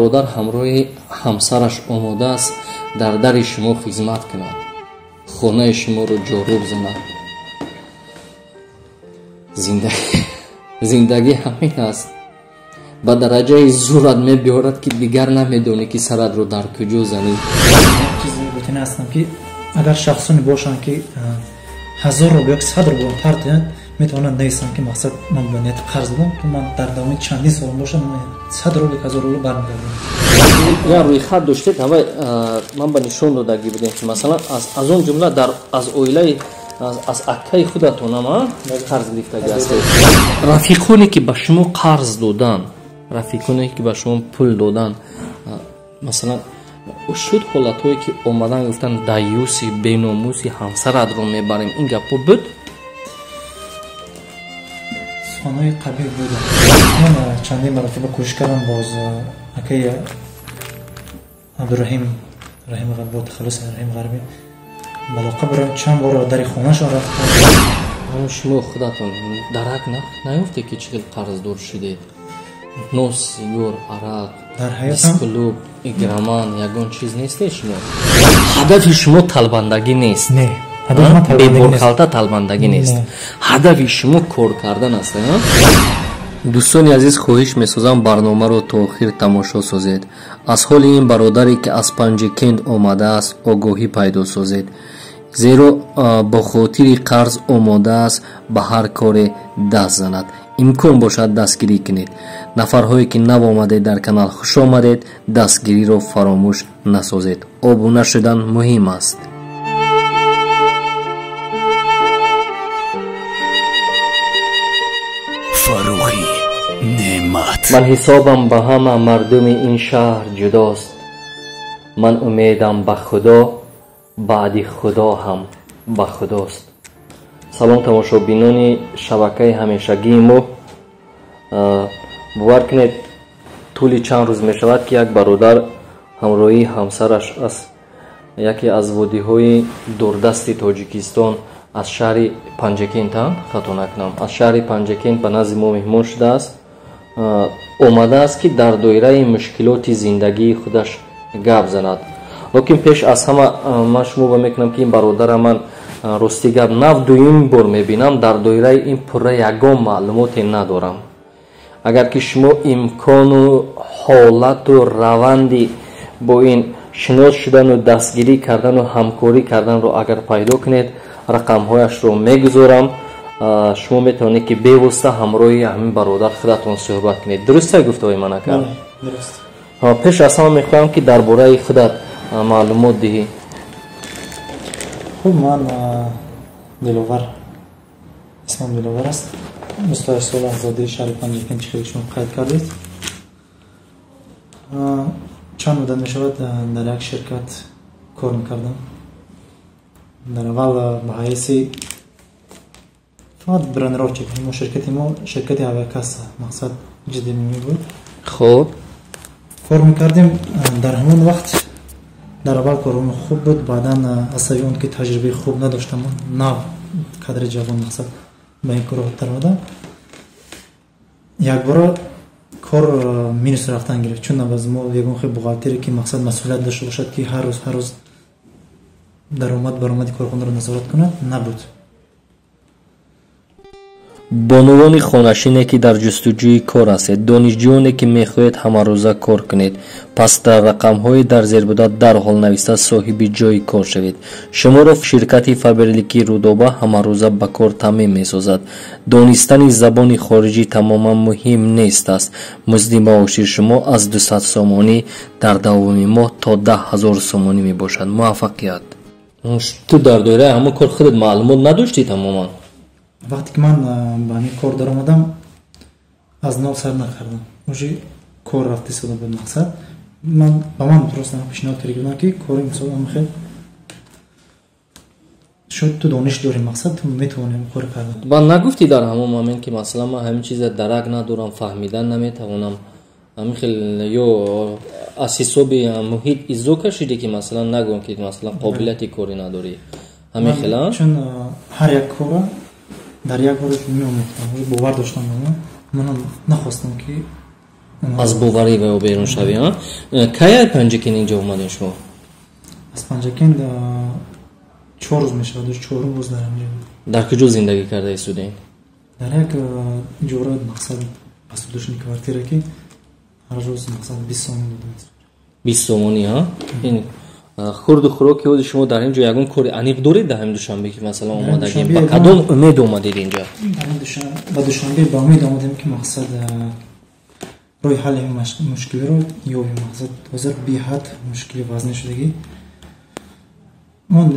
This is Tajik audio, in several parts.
Бародар ҳамроҳи ҳамсараш омодааст дар дари шумо хизмат кунад, хонаи шуморо ҷоруб занад. Зиндагӣ ҳамин аст. Ба дараҷаи зурат мебиёрад, ки дигар намедонӣ, ки саратро дар куҷо занӣ. Чизе гуфтани ҳастам, ки агар шахсоне бошанд, ки 1000 рубл ё 100 рубл партоянд, метавонанд нависанд, ки мақсад ман ба нияти қарз додам, ки ман дар давоми чандин сол бошам 100 рубл, 1000 рубл бармегардонам. Я рӯйхат доштед, ҳавай ман ба нишон додагӣ будем, ки масалан аз он ҷумла аз оилаи аз аккаи худатонам қарз гирифтагӣ ҳастед. Рафиқоне, ки ба шумо қарз доданд, рафиқоне, ки ба шумо пул доданд, масалан шуд ҳолатҳое, ки омадан гуфтанд даюси беномуси ҳамсаратро мебарем, ин гапҳо буд? Суханҳои қабиҳ буданд. Ман чандин маротиба кӯшиш кардам боз акаи Абдураҳим, Раҳим бо тахаллуси Раҳим Ғарбӣ, малоқа бурам, чанд бор дари хонашон рафтам. Шумо худатон дарак наёфте, ки чӣ хел қарздор шудед? Нос, сигор, арақ, дисклуб, игроман, ягон чиз несте шумо? Ҳадафи шумо талбандагӣ нест? Не, беборхалта талбандагӣ нест. Ҳадафи шумо кор кардан аст. Дӯстони азиз, хоҳиш месозам, барномаро то охир тамошо созед. Аз ҳоли ин бародаре, ки аз Панҷакент омадааст, огоҳӣ пайдо созед, зеро бо хотири қарз омодааст ба ҳар коре даст занад. Имкон бошад, дастгирӣ кунед. Нафарҳое, ки нав омадед дар канал, хуш омадед. Дастгириро фаромӯш насозед, обуна шудан муҳим аст. Фаррухӣ Неъмат. Ман ҳисобам ба ҳама мардуми ин шаҳр ҷудост. Ман умедам ба Худо, баъди Худо ҳам ба Худост. Салом, тамошобинони шабакаи ҳамешагии мо. Бовар кунед, тӯли чанд рӯз мешавад, ки як бародар ҳамроҳии ҳамсараш аз яке аз водиҳои дурдасти Тоҷикистон, аз шаҳри Панҷакент, хато накунам, аз шаҳри Панҷакент ба назди мо меҳмон шудааст. Омадааст, ки дар доираи мушкилоти зиндагии худаш гап занад. Лекин пеш аз ҳама ман шумо ба мекунам, ки ин бародара ман, рости гап, нав дуюм бор мебинам. Дар доираи ин пурра ягон маълумоте надорам. Агар ки шумо имкону ҳолату раванди бо ин шинос шудану дастгирӣ кардану ҳамкорӣ карданро агар пайдо кунед, рақамҳояшро мегузорам, шумо метавонед, ки бевосита ҳамроҳи ҳамин бародар худатон суҳбат кунед. Дуруст гуфтаҳои ман, ака? Пеш аз ҳама мехоҳам, ки дар бораи худат маълумот диҳӣ. Хуб, ман Диловар, исмам Диловар аст, 28 сола, зодаи шаҳри Панҷакент, чӣ хеле шумо қайд кардед. Чанд муддат мешавад, дар як ширкат кор мекардам. Дар аввал ба ҳайси фақат бронировщик. Мо ширкати мо ширкати авиакасса, мақсад ҷдмм буд. Хуб. Кор мекардем. Дар ҳамон вақт дар аввал корҳои хуб буд, баъдан аз сабаби он ки таҷрибаи хуб надоштам, нав кадри ҷавон, мақсад ба ин корҳо даромадам, якбора кор минус рафтан гирифт, чун аз мо ягон хел бухгалтере, ки мақсад масъулият дошта бошад, ки ҳар рӯз, ҳар рӯз даромад баромади корхонаро назорат кунад, набуд. Бонувони хонашине, ки дар ҷустуҷӯи кор ҳастед, донишҷӯёне, ки мехоҳед ҳамарӯза кор кунед, пас дар рақамҳои дар зер буда дарҳол нависта соҳиби ҷойи кор шавед. Шуморо ширкати Фаберлики Рудоба ҳамарӯза ба кор таъмин месозад. Донистани забони хориҷӣ тамоман муҳим нест аст. Музди маоши шумо аз 200 сомонӣ дар давоми моҳ то 10 000 сомонӣ мебошад. Муваффақият! Ту дар доираи ҳамон кор худат маълумот надоштӣ тамоман? Вақте ки ман ба ҳамин кор даромадам, аз нав сар накардам, уже кор рафта истода буд. Мақсад ман ба ман просто пешниҳод карда буданд, ки кори мисол хел шуд, ту дониш дорӣ, мақсад ту метавонӣ кор кардан. Ба нагуфтӣ дар ҳамон момент, ки масалан ман ҳамин чиза дарак надорам, фаҳмидан наметавонам, ҳамин хел, ё аз ҳисоби муҳит иззо кашидӣ, ки масалан нагӯям, ки масалан қобилияти корӣ надорӣ, ҳамин хел? Чун ҳар як кора дар як бор меомӯхтам, бовар доштам. Манам нахостам, ки Аз боварӣ ва ё берун шавӣ, а? Кай аз Панҷакент инҷо омадем шумо? Аз Панҷакент 4 рӯз мешавад, 4 рӯз дар инҷо. Дар куҷо зиндагӣ карда истодем? Дар як иҷора, мақсад посудочный квартира, ки ҳар рӯз мақсад 20 сомон додам. 20 сомонӣ, а? Ин хурду хӯроки ҳози шумо дар ин ҷо ягон кори аниқ доред дар ҳамин Душанбе, ки масалан омадагем? Ба кадом умед омадед инҷа? Ба Душанбе ба умед омадем, ки мақсад роҳи ҳалли мушкилиро ёбем. Мақсад ҳозир беҳад мушкили вазнин шудагӣ. Ман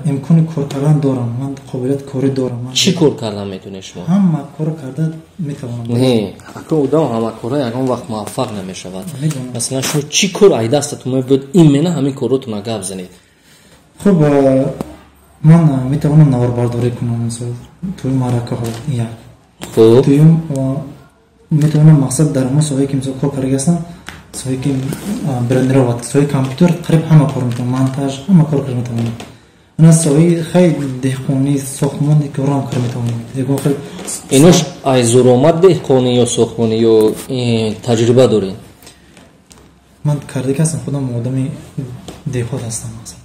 имкони кор кардан дорам, ман қобилияти корӣ дорам. Чӣ кор кардан метавонед шумо? Ҳама кор карда метавонам. Не, акун одам ҳамакора ягон вақт муваффақ намешавад. Масалан, шумо чӣ кор ай дастатон мебиёд, именно ҳамин коротона гап занед. Хуб, ман метавонам наворбардорӣ кунам, мисол тӯи маъракаҳо, як. Хуб. Дуюм, метавонам мақсад дар ҳамон соҳае, ки мисол кор карда ҳастам, соҳае ки брендировать, соҳаи компютер, қариб ҳама кор метавонам, монтаж, ҳама кор карда метавонам. Ана соҳаи хай деҳқонӣ, сохтмон корам карда метавонам. Ягон хел Инош ай зуромад деҳқонӣ ё сохтмонӣ ё таҷриба доред? Ман кардаги ҳастам, худам одами деҳот ҳастам, мақсад.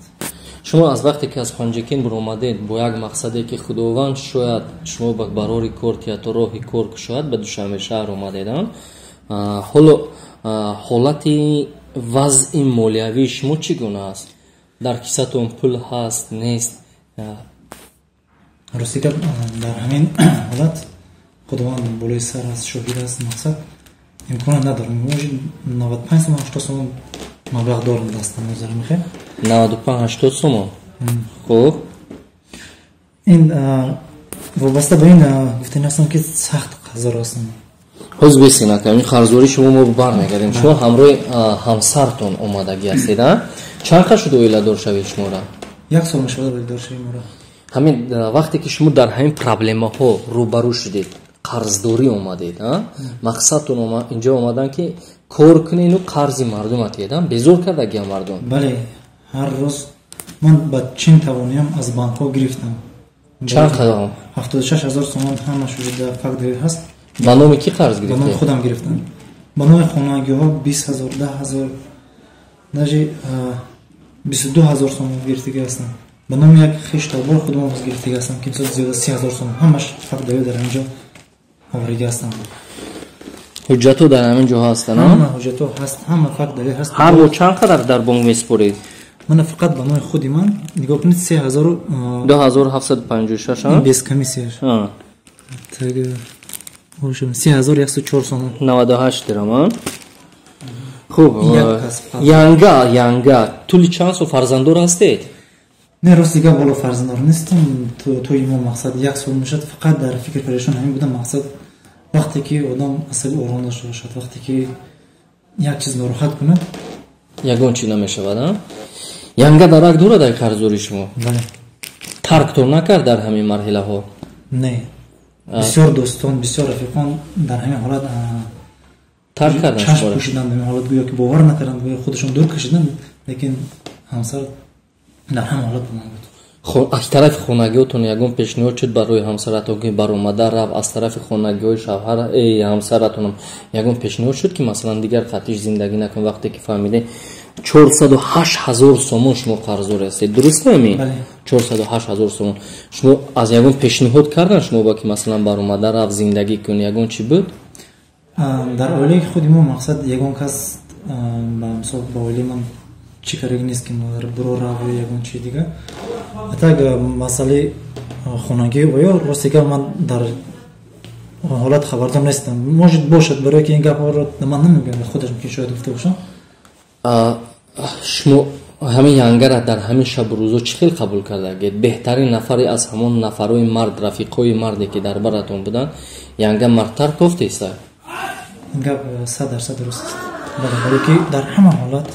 Шумо аз вақте ки аз Панҷакент баромадед бо як мақсаде, ки Худованд шояд шумо ба барори кор тиҳад, то роҳи кор кушояд, ба Душанбе шаҳр омадед, ҳоло ҳолати вазъи молиявии шумо чӣ гуна аст? Дар кисатон пул ҳаст, нест? Рости гап, дар ҳамин ҳолат Худованд болои сар аст, шоҳид аст, мақсад имконат надорам. Может, 95 сомон, 80 сомон маблағ дорам дастам ҳозир, мехоҳем. 95-80 сомон. Хуб. Ин вобаста ба ин гуфтани ҳастам, ки сахт қарздор ҳастам. Ҳоз бесин, ака, ин қарздории шумо мо бармегардем. Шумо ҳамроҳи ҳамсартон омадагӣ ҳастед, а? Чанд қад шуд оиладор шавед шуморо? Як сол мешавад оиладор шавем моро. Ҳамин вақте ки шумо дар ҳамин проблемаҳо рӯбарӯ шудед, қарздорӣ омадед, а? Мақсадтон инҷо омадан, ки кор кунену қарзи мардума тиҳед, а? Безор кардагиам мардум? Бале, ҳар рӯз ман ба чин тавониям аз банкҳо гирифтам. Чанд қадам? 76 000 сомон, ҳамаш вуҷуда, факт ҳаст. Ба номи кӣ қарз Ба номи гирифтед? худам гирифтам. Ба номи хонагиҳо 20 000, 10 000, даже 22 000 сомон гирифтагӣ ҳастам. Ба номи як хештобор худам боз гирифтагӣ ҳастам, ки мисол зиёда 30 000 сомон, ҳамаш факт далел дар ҳаминҷо оварагӣ ҳастам. Ҳуҷҷатҳо дар ҳамин ҷо ҳастанд, а? Ҳама ҳуҷҷатҳо ҳаст, ҳама факт далел ҳаст. Ҳар моҳ чанд қадар дар бонк месупоред? Мана, фақат ба номи худи ман нигоҳ кунед, се ҳазору 2756, а? Без комиссияш. 3104 сомон. 98 дирам, а? Хуб. Як кас фақат. Янга тӯли чанд сол фарзанддор ҳастед? Не, рости гап, боло фарзанддор нестам. Тӯи мо мақсад як сол мешавад. Фақат дар фикр парешон ҳамин будам, мақсад вақте ки одам асаби ором дошта бошад, вақте ки як чиз нороҳат кунад. Ягон чӣ намешавад, а? Янга дарак дорад ай қарздории шумо? Бале. Тарктон накард дар ҳамин марҳилаҳо? Не, бисёр дӯстон, бисёр рафиқон дар ҳамин ҳолат Тарк кардан чашм шуморо? пӯшиданд дар ҳамин ҳолат, гӯё ки бовар накарданд, гӯё худашон дур кашиданд, лекин ҳамсар дар ҳама ҳолат бо ман буд. Аз тарафи хонагиҳотон ягон пешниҳод шуд барои ҳамсаратон, ки баромада рав? Аз тарафи хонагиҳои шавҳар ҳамсаратонам ягон пешниҳод шуд, ки масалан дигар қатиш зиндагӣ накун, вақте ки фаҳмидем 408 000 сомон шумо қарздор ҳастед, дуруст ами? Бале. 408 000 сомон. Шумо аз ягон пешниҳод кардан шумо ба ки масалан баромада рав, зиндагӣ кун, ягон чӣ буд? Дар оилаи худи мо мақсад ягон кас ба мисол ба оилаи ман чӣ кардаги нест, ки модар буро рав ё ягон чизи дигар. Так масъалаи хонагӣ ва ё, рости гап, ман дар ҳолат хабардор нестам. Может, бошад, барое ки ин гапҳоро ман намегӯям, худаш мумкин шояд гуфта бошам. Шумо ҳамин янгара дар ҳамин шабу рӯзо чӣ хел қабул кардагед? Беҳтарин нафаре аз ҳамон нафарои мард, рафиқҳои марде, ки дар баратон буданд, янга мардтар кофтеста? Ин гап 100% дуруст аст, бале, барое ки дар ҳама ҳолат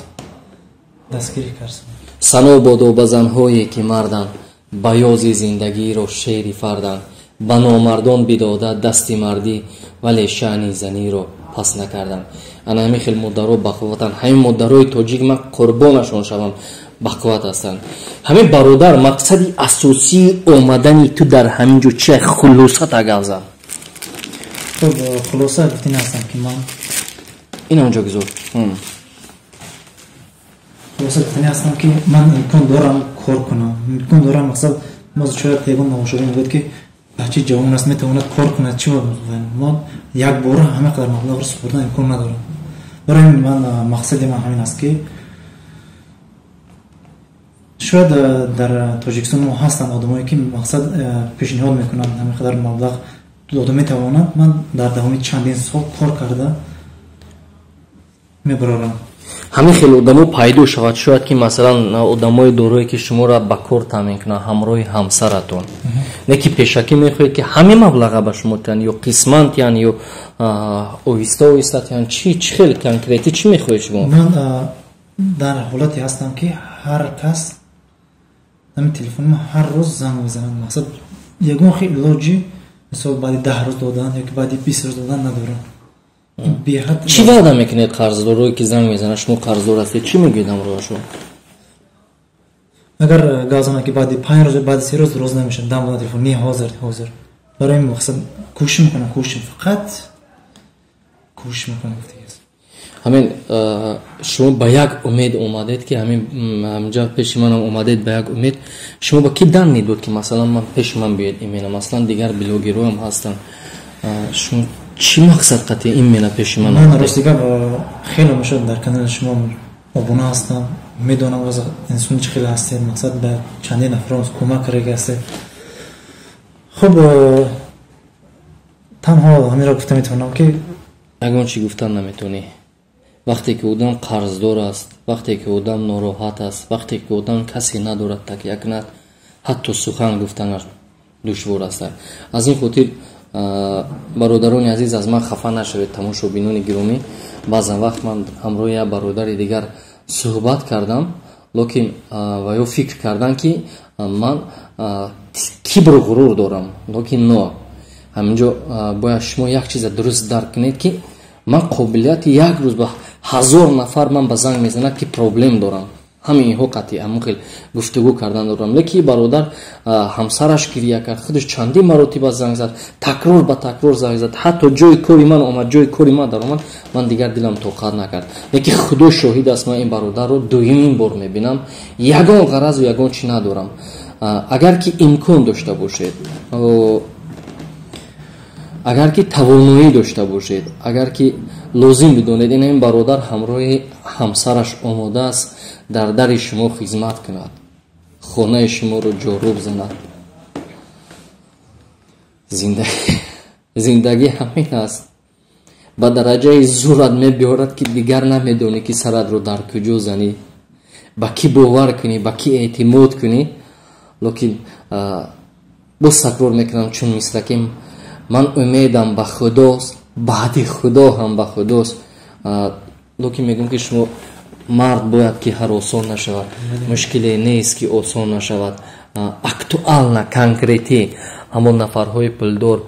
дастгирӣ кард. Сано бодо ба занҳое, ки марданд, баёзи зиндагиро шери фарданд, ба номардон бидода дасти мардӣ, вале шаъни заниро пас накарданд. Ана ҳамин хел модаро бақувватанд. Ҳамин модарои тоҷик, ман қурбонашон шавам, бақувват ҳастанд. Ҳамин бародар, мақсади асосии омадани ту дар ҳамин ҷо чи? Хулосата гап зан. Хуб, хулоса гуфтин ҳастам, ки ман Ин онҷо гузор. Хулоса, гуфтанӣ ҳастам, ки ман имкон дорам кор кунам, имкон дорам. Мақсад, боз шояд ягон номошобин мегӯяд, ки бачаи ҷавон аст, метавонад кор кунад, чи мо якбора ҳама қадар маблағро супурдан имкон надорам. Барои ман мақсади ман ҳамин аст, ки шояд дар Тоҷикистон мо ҳастанд одамое, ки мақсад пешниҳод мекунанд, ҳамин қадар маблағ дода метавонанд, ман дар давоми чандин сол кор карда мебарорам. Ҳамин хел одамо пайдо шавад, шояд ки масалан одамои дорое, ки шуморо ба кор таъмин кунанд ҳамроҳи ҳамсаратон, не ки пешакӣ мехоҳед, ки ҳамин маблаға ба шумо тиҳанд ё қисман тиҳанд ё оҳиста оҳиста тиҳанд, чӣ хел конкретӣ чӣ мехоҳед шумо? Ман дар ҳолате ҳастам, ки ҳар кас ҳамин телефони ман ҳар рӯз занг мезанад. Мақсад, ягон хел илоҷи, мисол, баъди 10 рӯз додан ёки баъди 20 рӯз додан надорам. Беҳад. Чӣ ваъда мекунед қарздорое, ки занг мезанад, шумо қарздор ҳастед, чӣ мегӯед ҳамроҳашон? Агар гап занад, ки баъди 5 рӯз, баъди 3 рӯз, розӣ намешавам. Дам буда телефон не, ҳозир, ҳозир. Барои ин мақсад кӯшиш мекунам, кӯшиш, фақат кӯшиш мекунам, гуфтагиаст. Ҳамин шумо ба як умед омадед, ки ҳамин ҳамҷа пеши манам омадед ба як умед. Шумо ба ки дан медод, ки масалан ман пеши ман биёед имена? Масалан, дигар блогерҳоам ҳастанд. Шумо чӣ мақсад қатъи имена пеши ман? Ман, рости гап, хеле мешуд дар канали шумо обуна ҳастам, медонам аз инсони чӣ хеле ҳастед, мақсад, ба чандин нафарон кӯмак кардаги ҳастед. Хуб, танҳо ҳаминро гуфта метавонам, ки Ягон чӣ гуфтан наметавонӣ. Вақте ки одам қарздор аст, вақте ки одам нороҳат аст, вақте ки одам касе надорад такя кунад, ҳатто сухан гуфтанаш душвор аст. Аз ин хотир, бародарони азиз, аз ман хафа нашавед, тамошобинони гиромӣ. Баъзан вақт ман ҳамроҳи як бародари дигар суҳбат кардам, лекин ва ё фикр кардам, ки ман кибру ғурур дорам. Лекин но ҳаминҷо бояд шумо як чиза дуруст дарк кунед, ки ман қобилияти як рӯз ба 1000 нафар ман ба занг мезанад, ки проблем дорам, ҳамин инҳо қатъи ҳамон хел гуфтугӯ кардан дорам. Лекин бародар ҳамсараш гирия кард, худаш чандин маротиба занг зад, такрор ба такрор занг зад, ҳатто ҷои кори ман омад, ҷои кори ман даромад. Ман дигар дилам тоқат накард. Лекин Худо шоҳид аст, ман ин бародарро дуюмин бор мебинам, ягон ғаразу ягон чӣ надорам. Агар ки имкон дошта бошед, агар ки тавоноӣ дошта бошед, агар ки лозим бидонед, ин бародар ҳамроҳи ҳамсараш омода аст дар дари шумо хизмат кунад, хонаи шуморо ҷоруб занад. Зиндагӣ ҳамин аст, ба дараҷаи зурат мебиёрад, ки дигар намедонӣ, ки саратро дар куҷо занӣ, ба кӣ бовар кунӣ, ба кӣ эътимод кунӣ. Лекин боз такрор мекунам, чун мислаки ман умедам ба Худост, баъди Худо ҳам ба Худост. Лекин мегӯям, ки шумо мард бояд ки ҳаросон нашавад, мушкиле нест, ки осон нашавад. Актуально, конкретӣ ҳамон нафарҳои пулдор,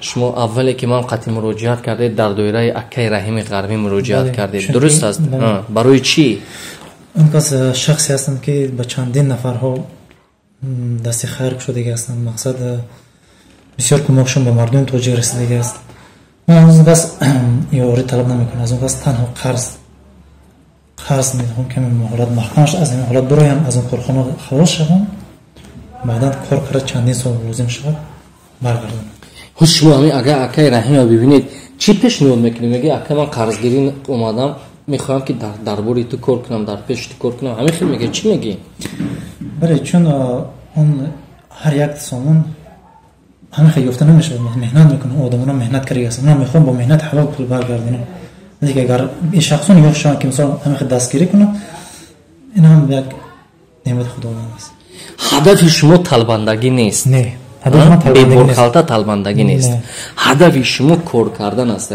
шумо аввале ки ман қатъи муроҷиат кардед, дар доираи акаи Раҳими Ғарбӣ муроҷиат кардед, дуруст аст? Барои чӣ? Он кас шахсе ҳастанд, ки ба чандин нафарҳо дасти хайр кушодаги ҳастанд, мақсад, бисёр кӯмакшон ба мардуми тоҷик расидаги аст. Ман аз он кас ёрӣ талаб намекунам, аз он кас танҳо қарз мехоҳам, каме ҳолат маҳкам шуд, аз ҳамин ҳолат бироям, аз он корхона халос шавам, баъдан кор карда чандин сол лозим шавад, баргардонам. Ҳуз шумо ҳамин агар акаи Раҳима бибинед, чӣ пешниҳод мекунед? Меги: «Ака, ман қарзгирӣ омадам, мехоҳам, ки дар дарбори ту кор кунам, дар пеши ту кор кунам», ҳамин хел меги, чӣ мегӣ? Бале, чун он ҳар як сомон ҳамин хел ёфта намешавад, меҳнат мекунам, одамона меҳнат карда ҳастам, ман мехоҳам бо меҳнат ҳалол пул баргардонам. Лекин агар ин шахсон ёфт шаванд, ки мисол ҳамин хел дастгирӣ кунам, ин ҳам як неъмати Худованд аст. Ҳадафи шумо талбандагӣ нест? Не, беборхалта талбандагӣ нест, ҳадафи шумо кор кардан аст.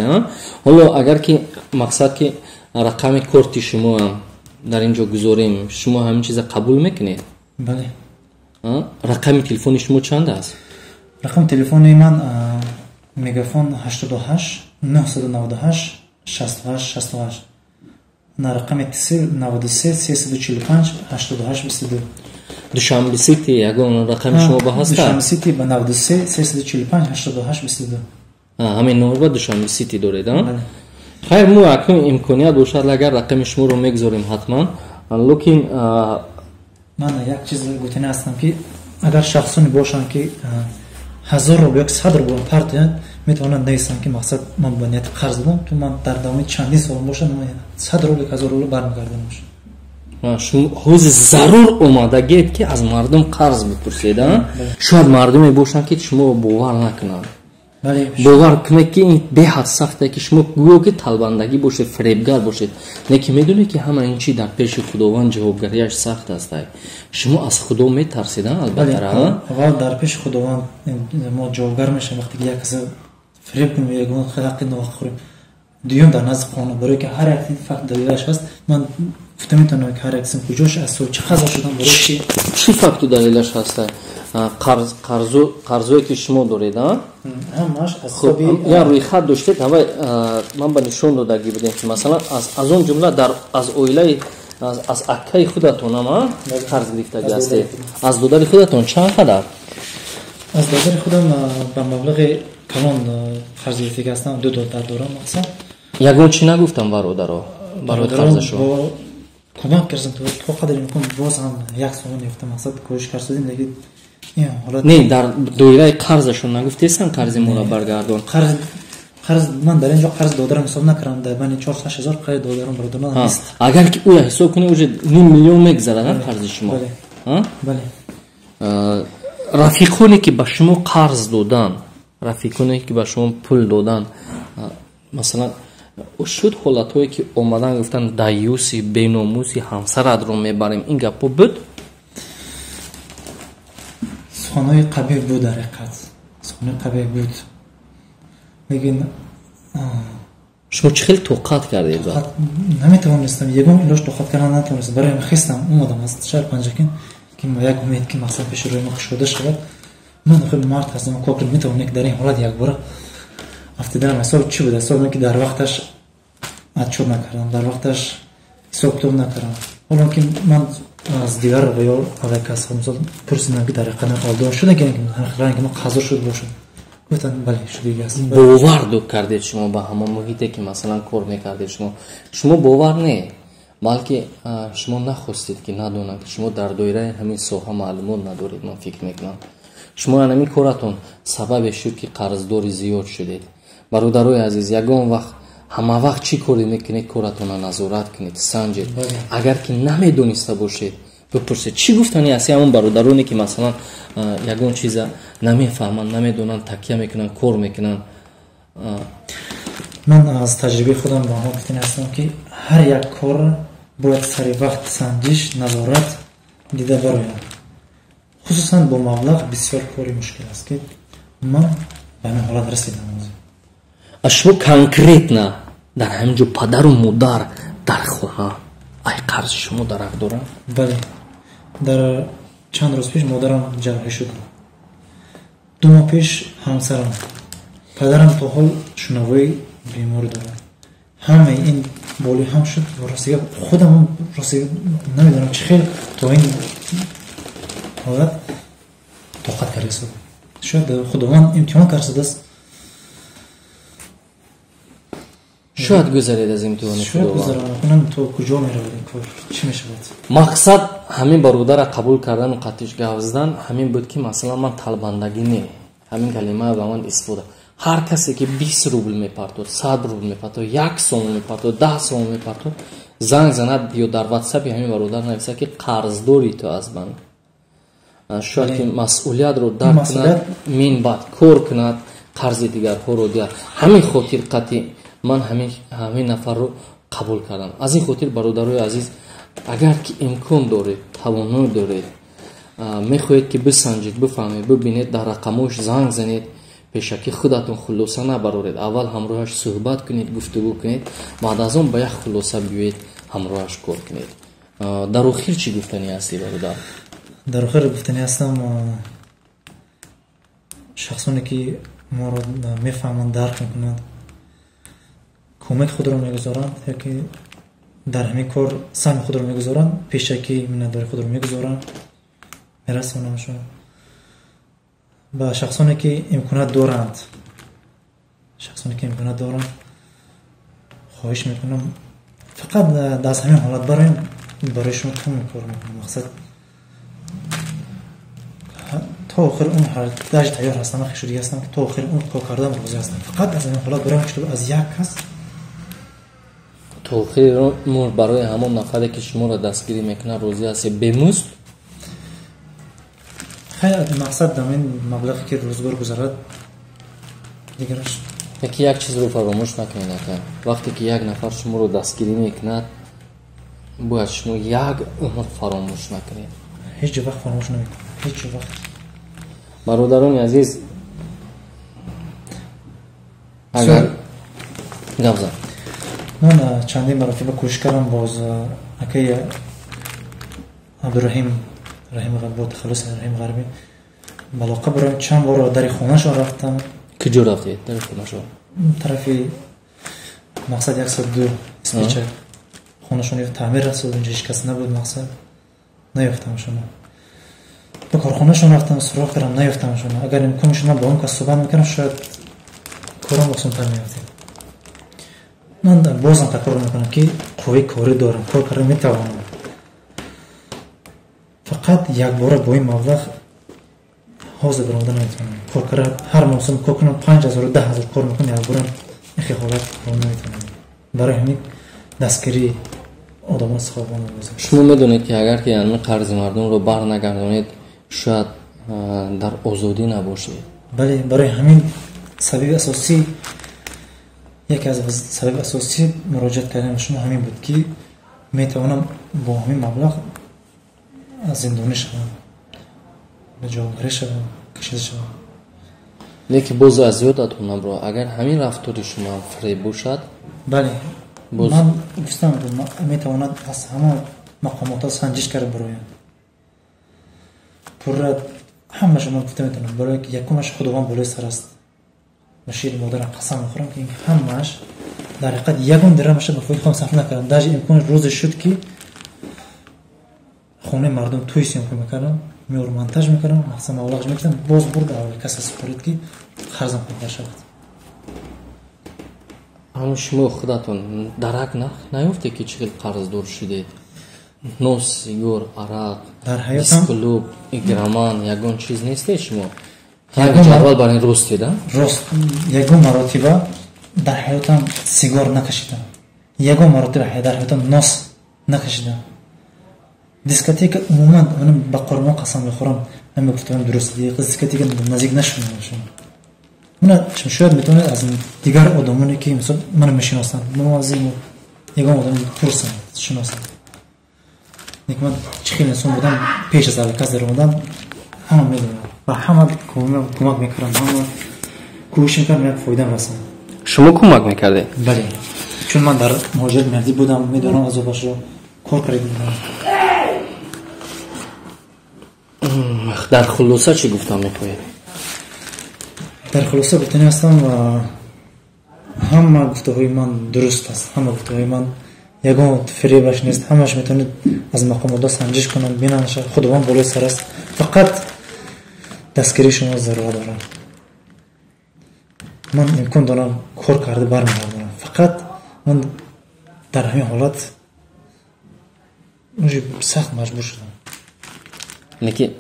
Ҳоло агар ки мақсад, ки рақами корти шумоам дар ин ҷо гузорем, шумо ҳамин чиза қабул мекунед? Бале. Рақами телефони шумо чанд аст? Рақами телефони ман Мегафон 88 998 68 68, на рақами Тсел 93 345 88 22. Душанбе Сити ягон рақами шумо ба ҳаста? Душанбе Сити ба 93 345 88 22. Ҳамин номер ба Душанбе Сити доред? Хайр, мо акнун имконият бошад, агар рақами шуморо мегузорем ҳатман, лекин ман як чиз гуфтани ҳастам, ки агар шахсоне бошанд, ки 1000 рубл ё 100 рубл партоянд, метавонанд нависанд, ки мақсад ман ба нияти қарз додам, то ман дар давоми чандин сол бошад, 100 рубл, 1000 рубл бармегардонам. Шумо ҳозир зарур омадагед, ки аз мардум қарз бипурсед, шояд мардуме бошанд, ки шуморо бовар накунанд. Бовар кунед, ки ин беҳад сахте, ки шумо гӯё ки талбандагӣ бошед, фиребгар бошед, не ки медонед, ки ҳама ин чи дар пеши Худованд ҷавобгарияш сахт аст. Шумо аз Худо метарсед, албатта. Аввал дар пеши Худованд мо ҷавобгар мешавем, вақте ки як каса фиреб кунем, ягон ҳаққи ноҳақ хӯрем. Дуюм, дар назди қонун, барое ки ҳар як факт далелаш ҳаст. Ман гуфта метавонам, ки ҳар як куҷош аз чӣ қазо шудам, барои чи. Чӣ факту далелаш ҳаста? Қарзое ки шумо доред, ҳамаш аз ҳисоби я рӯйхат доштед, ҳавай ман ба нишон додагӣ будем, ки масалан аз он ҷумла аз оилаи аз аккаи худатонам қарз гирифтагӣ ҳастед. Аз додари худатон чанд қадар? Аз додари худам ба маблағи калон қарз гирифтагӣ ҳастам. Ду додар дорам, мақсад. Ягон чӣ нагуфтам бародаро барои қарзашон? Кӯмак кардам то қадри имкон, боз ҳам як сомон ёфта, мақсад, кӯшиш кардем, лекин не, дар доираи қарзашон нагуфтесам, қарзи моро баргардон? Қарз ман дар ин ҷо қарз додарам ҳисоб накардам, дар байни 4-8 ҳазор қарзи додарам, бародарам нест. Агар ки ӯя ҳисоб кунӣ, уже ним миллион мегзарад қарзи шумо. Бале. Рафиқоне ки ба шумо қарз доданд, рафиқоне ки ба шумо пул доданд, масалан, шуд ҳолатҳое, ки омадан гуфтанд: «Даюси беномуси, ҳамсаратро мебарем», ин гапҳо буд? Суханҳои қабеҳ буд, дар ҳақиқат суханҳои қабеҳ буд, лекин Шумо чӣ хел тоқат кардед? Наметавонистам, ягон илоҷ тоқат кардан натавонистам. Барои хестам, омадам аз шаҳр Панҷакент, ки як умед, ки мақсад пеши рӯи мо кушода шавад. Ман хеле мард ҳастам, кор метавонем, ки дар ин ҳолат якбора афтиданам. Ҳисоб чӣ буд? Ҳисоб ки дар вақташ отчёт накардам, дар вақташ ҳисоб китоб накардам. Ҳоло ки ман аз дигар ва ё аввал кас, мисол, пурсидам, ки дар ҳақиқат алдон шуда, ки ранги мо қазо шуд бошад, гуфтанд: «Бале, шудиги аст». Бовар кардед шумо ба ҳамон муҳите, ки масалан кор мекардед шумо бовар не, балки шумо нахостед, ки надонанд, ки шумо дар доираи ҳамин соҳа маълумот надоред. Ман фикр мекунам, шумо ҳамин коратон сабабе шуд, ки қарздори зиёд шудед. Бародарои азиз, ягон вақт, ҳама вақт чӣ коре мекунед, коратонро назорат кунед, санҷед. Агар ки намедониста бошед, бипурсед. Чӣ гуфтани ҳасти ҳамон бародароне, ки масалан ягон чиза намефаҳманд, намедонанд, такя мекунанд, кор мекунанд? Ман аз таҷрибаи худам ба онҳо гуфтани ҳастам, ки ҳар як кор бояд сари вақт санҷиш, назорат дида барояд. Хусусан бо маблағ бисёр кори мушкил аст, ки ман ба ҳамин ҳолат расидам. Шумо конкретно дар ҳамин ҷо падару модар дар хона ай қарзи шумо дарак доранд? Бале, дар чанд рӯз пеш модарам ҷарроҳӣ шуд, 2 моҳ пеш ҳамсарам, падарам то ҳол шунавои беморӣ дорад. Ҳамаи ин боли ҳам шуд. Ростига, худам ростига намедонам, чӣ хел то ин ҳолат тоқат карда. Шояд Худованд имтиҳон кардааст. Шояд гузаред аз имтиҳони. Шояд гузаронам. То куҷо меравад ин кор, чӣ мешавад? Мақсад ҳамин бародара қабул кардану қатиш гап задан ҳамин буд, ки масалан ман талбандагӣ не, ҳамин калима ба ман истифода. Ҳар касе ки 20 рубл мепартод, 100 рубл мепартод, 1 сомон мепартод, 10 сомон мепартод, занг занад ё дар ватсапи ҳамин бародар нависад, ки қарздори ту аз ман. Шояд ки масъулиятро дарк кунад, мин баъд кор кунад, қарзи дигарҳоро диҳад. Ҳамин хотир қатъи ман ҳамин нафарро қабул кардам. Аз ин хотир, бародарои азиз, агар ки имкон доред, тавоно доред, мехоҳед, ки бисанҷед, бифаҳмед, бибинед, дар рақамош занг занед. Пешакӣ худатон хулоса набароред, аввал ҳамроҳаш суҳбат кунед, гуфтугӯ кунед, баъд аз он ба як хулоса биёед, ҳамроҳаш кор кунед. Дар охир чӣ гуфтанӣ ҳастӣ, бародар? Дар охир гуфтанӣ ҳастам: шахсоне ки моро мефаҳманд, дарк мекунанд, кӯмаки худро мегузоранд ё ки дар ҳамин кор саҳми худро мегузоранд, пешакӣ миннатдори худро мегузоранд, мерасонамшон. Ба шахсоне ки имконият доранд, шахсоне ки имконият доранд, Хоҳиш мекунам, фақат аз ҳамин ҳолат бароем, барои шумо тамоми кор мекунам. Мақсад то охир умр даже тайёр ҳастам, хешудига ҳастам, ки то охири умр кор кардан розӣ ҳастам. Фақат аз ҳамин ҳолат бароем, ки аз як кас то охири умр барои ҳамон нафаре, ки шуморо дастгирӣ мекунад, розӣ ҳастед бемузд? Хайр, мақсад дар ин маблағе ки рӯзгор гузарад, дигараш. Яки як чизро фаромӯш накунед, ака, вақте ки як нафар шуморо дастгирӣ мекунад, бояд шумо як умр фаромӯш накунед. Ҳеҷ вақт фаромӯш намекунам, ҳеҷ вақт. Бародарони азиз, агар гап зад. Ман чандин маротиба кӯшиш кардам, боз акаи Абдураҳим, Раҳим бо тахаллуси Раҳим Ғарбӣ, балоқа бароем. Чанд бор дари хонаашон рафтам. Куҷо рафтед дари хонаашон? Тарафи мақсад 102 спича хонашон таъмир расуд, унҷа ҳеҷ кас набуд, мақсад наёфтамшона. Ба корхонашон рафтам, суроғ кардам, наёфтамшона. Агар имкон мешуд, ман бо он кас суҳбат мекардам, шояд корам осонтар меёфтед. Ман бозам такрор мекунам, ки қувваи корӣ дорам, кор карда метавонам. Фақат якбора бо ин маблағ ҳозир баромада наметавонам. Кор карда ҳар мавсум кор кунам, 5000, 10,000 кор мекунам, якбора ихе ҳолат баромада наметавонам. Барои ҳамин дастгирии одамон саховон. Шумо медонед, ки агар ки ҳамин қарзи мардумро бар нагардонед, шояд дар озодӣ набошед. Бале, барои ҳамин сабаби асосӣ, яке аз сабаби асосӣ муроҷиат кардани шумо ҳамин буд, ки метавонам бо ҳамин маблағ зиндонӣ шавам, ба ҷавобгарӣ шавам, кашида шавам. Лекин боз аз ёдатон набро, агар ҳамин рафтори шумо фиреб бошад. Бале, ман гуфтам, метавонад аз ҳама мақомотҳо санҷиш кард барояд. Пурра ҳамаша ман гуфта метавонам, барое ки якумаш Худованд болои сар аст. Ба шири модарам қасам мехӯрам, ки ҳамааш дар ҳақиқат ягон дирамаша ба фоиди худам сарф накардам. Даже имкон рӯзе шуд, ки хонаи мардум тӯй съёмка мекардам, меор монтаж мекардам, мақсад маблағш мекардам, боз бурд аввали каса супорид, ки қарзам худтар шавад. Аммо шумо худатон дарак наёфте, ки чӣ хел қарздор шудед? Нос, сигор, арақ, дисклуб, игроман, ягон чиз нестед шумо? Ҷадвал бар ин ростед? Рост, ягон маротиба дар ҳаётам сигор накашидам, ягон маротиба дар ҳаётам нос накашидам. Дискотека умуман, ба Қуръон қасам мехӯрам, ҳама гуфтаам дуруст, дискотека наздик нашудам. Мана шояд метавонед аз дигар одамоне, ки мисол маро мешиносанд, муаззиму ягон одам пурсанд, шиносанд. Лекин ман чӣ хел инсон будам пеш аз алакас даромадан, ҳама медонанд ва ҳама кӯмак мекарданд, ҳама кӯшиш мекардам як фоидам расам. Шумо кӯмак мекардед? Бале, чун ман дар муҳоҷират меҳнатӣ будам, медонам азобашро, кор карда будам. Дар хулоса чӣ гуфтан мехоҳед? Дар хулоса гуфтанӣ ҳастам, ҳама гуфтаҳои ман дуруст аст, ҳама гуфтаҳои ман ягон фиребаш нест, ҳамаш метавонед аз мақомотҳо санҷиш кунанд, бинанд, Худованд болои сар аст. Фақат дастгирии шумо зарурат дорам. Ман имкон дорам кор карда бармегардонам, фақат ман дар ҳамин ҳолат сахт маҷбур шудам. Лекин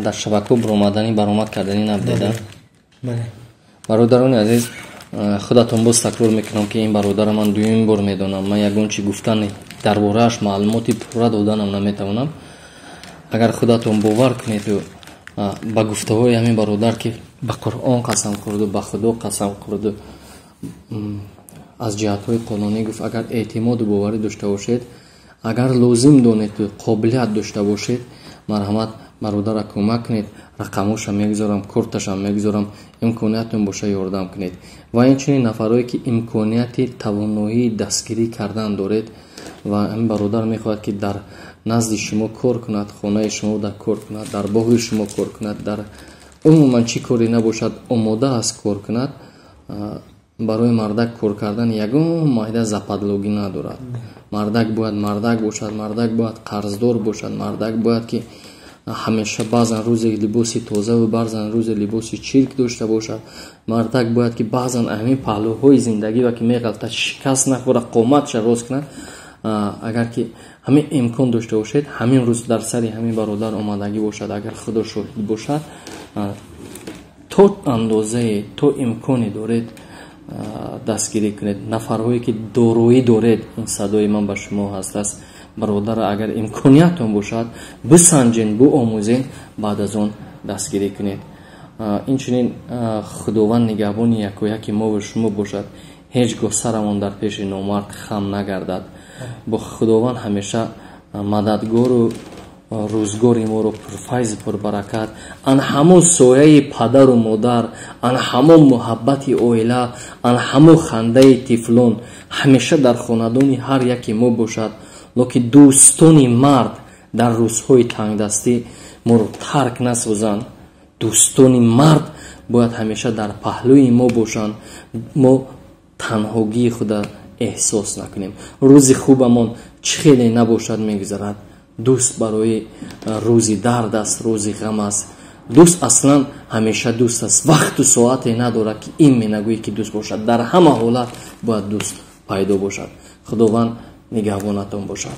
дар шабакаҳо баромадани, баромад карданӣ набудеда? Бале. Бародарони азиз, худатон боз такрор мекунам, ки ин бародара ман дуюм бор медонам. Ман ягон чи гуфтан дар борааш, маълумоти пурра доданам наметавонам. Агар худатон бовар кунеду ба гуфтаҳои ҳамин бародар, ки ба Қуръон қасам хӯрду, ба Худо қасам хӯрду, аз ҷиҳатҳои қонунӣ гуфт, агар эътимоду боварӣ дошта бошед, агар лозим донеду қобилият дошта бошед, марҳамат, бародара кӯмак кунед. Рақамҳошам мегузорам, корташам мегузорам, имкониятон боша, ёрдам кунед. Ва инчунин нафарое, ки имконияти тавоноии дастгирӣ кардан доред ва ҳамин бародар мехоҳад, ки дар назди шумо кор кунад, хонаи шумо дар кор кунад, дар боғи шумо кор кунад, дар умуман чӣ коре набошад, омода аст кор кунад. Барои мардак кор кардан ягон майда западлогӣ надорад. Мардак бояд мардак бошад, мардак бояд қарздор бошад, мардак бояд ки Ҳамеша баъзан рӯзе либоси тозаву баъзан рӯзе либоси чирк дошта бошад. Мардак бояд ки баъзан ҳамин паҳлӯҳои зиндагӣ ва ки меғалта, шикаст нахӯра, қоматша рост кунад. Агар ки ҳамин имкон дошта бошед, ҳамин рӯз дар сари ҳамин бародар омадагӣ бошад, агар Худо шоҳид бошад, то андозае то имконе доред, дастгирӣ кунед. Нафарҳое ки дороӣ доред, ин садои ман ба шумо ҳастааст. Бародара, агар имкониятон бошад, бисанҷен, биомӯзен, баъд аз он дастгирӣ кунед. Инчунин Худованд нигаҳбони якояки мову шумо бошад. Ҳеҷ гоҳ сарамон дар пеши номард хам нагардад. Бо Худованд ҳамеша мададгору рӯзгори моро пурфайзу пурбаракат, ан ҳамон сояи падару модар, ан ҳамон муҳаббати оила, ан ҳамон хандаи тифлон ҳамеша дар хонадони ҳар яке мо бошад. Локин дӯстони мард дар рӯзҳои тангдастӣ моро тарк насозанд. Дӯстони мард бояд ҳамеша дар паҳлӯи мо бошанд, мо танҳогии худа эҳсос накунем. Рӯзи хубамон чӣ хеле набошад, мегузарад. Дӯст барои рӯзи дард аст, рӯзи ғам аст. Дӯст аслан ҳамеша дӯст аст, вақту соате надорад, ки ин менагӯӣ ки дӯст бошад. Дар ҳама ҳолат бояд дӯст пайдо бошад. Худованд нигаҳбонатон бошад.